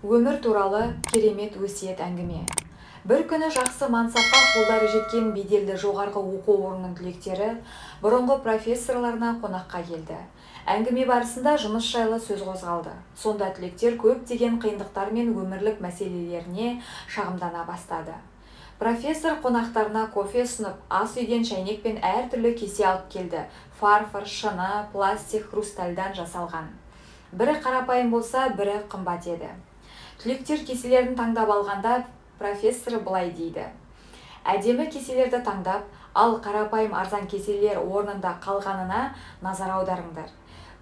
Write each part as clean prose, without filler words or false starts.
Өмір туралы керемет өсиет әңгіме. Бір күні жақсы мансапқа қолдары жеткен беделді жоғарғы оқу орнының түлектері бұрынғы профессорларына қонаққа келді. Әңгіме барысында жұмыс жайлы сөз қозғалды. Сонда түлектер көптеген қиындықтар мен өмірлік мәселелеріне шағымдана бастады. Профессор қонақтарына кофе ұсынып, ас үйден шәйнек пен әртүрлі кесе алып келді: фарфор, шыны, пластик, хрустальдан жасалған. Бірі қарапайым болса, бірі қымбат еді. Түлектер кеселерін таңдап алғанда, профессор былай дейді: «Әдемі кеселерді таңдап, ал қарапайым арзан кеселер орнында қалғанына назар аударыңдар.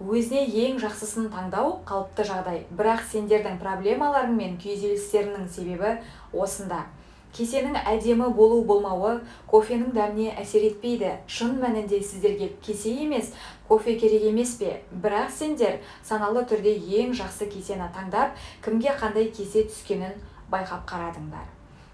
Өзіне ең жақсысын таңдау қалыпты жағдай, бірақ сендердің проблемаларың мен күйзелістеріңнің себебі осында. Кесенің әдемі болу-болмауы кофенің дәміне әсер етпейді. Шын мәнінде сіздерге кесе емес, кофе керек емес пе? Бірақ сендер саналы түрде ең жақсы кесені таңдап, кімге қандай кесе түскенін байқап қарадыңдар.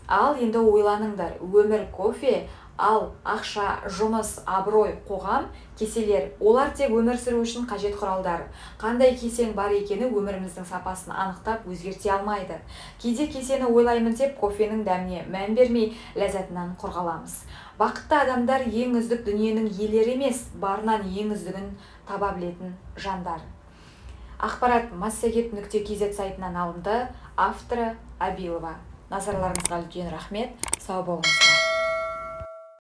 Ал енді ойланыңдар: өмір – кофе, ал ақша, жұмыс, абырой, қоғам – кеселер. Олар тек өмір сүру үшін қажет құралдар. Қандай кесең бар екені өміріміздің сапасын анықтап, өзгерте алмайды. Кейде кесені ойлаймын деп, кофенің дәміне мән бермей, ләззатынан құр қаламыз. Бақытты адамдар ең үздік дүниенің иелері емес, барынан ең үздігін таба білетін жандар». Ақпарат массагет.kz сайтынан алынды, авторы Абилова. Назарларыңызға үлкен рахмет, сау болыңыздар.